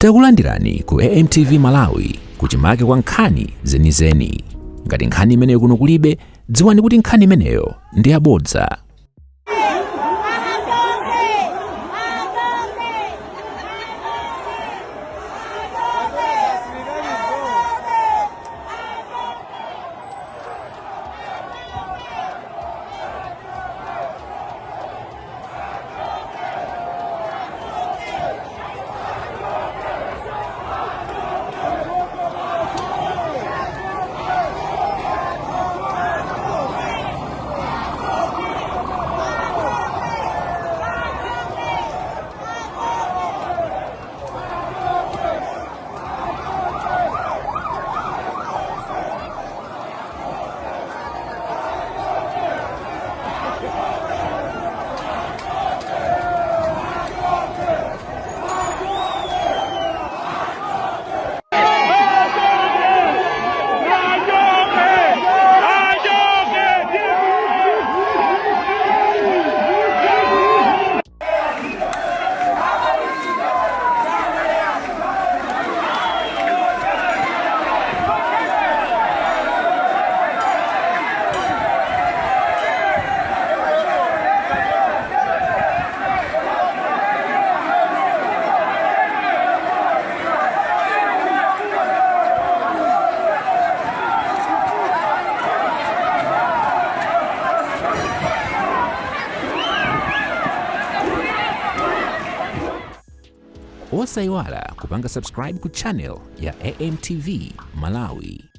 Takulandirani ku AMTV Malawi, kuchimake kwa nkhani zenizeni. Ngati nkhani imeneyo kuno kulibe, dziwani kuti nkhani imeneyo ndi yabodza. Osayiwala kupanga subscribe ku channel ya AMTV Malawi.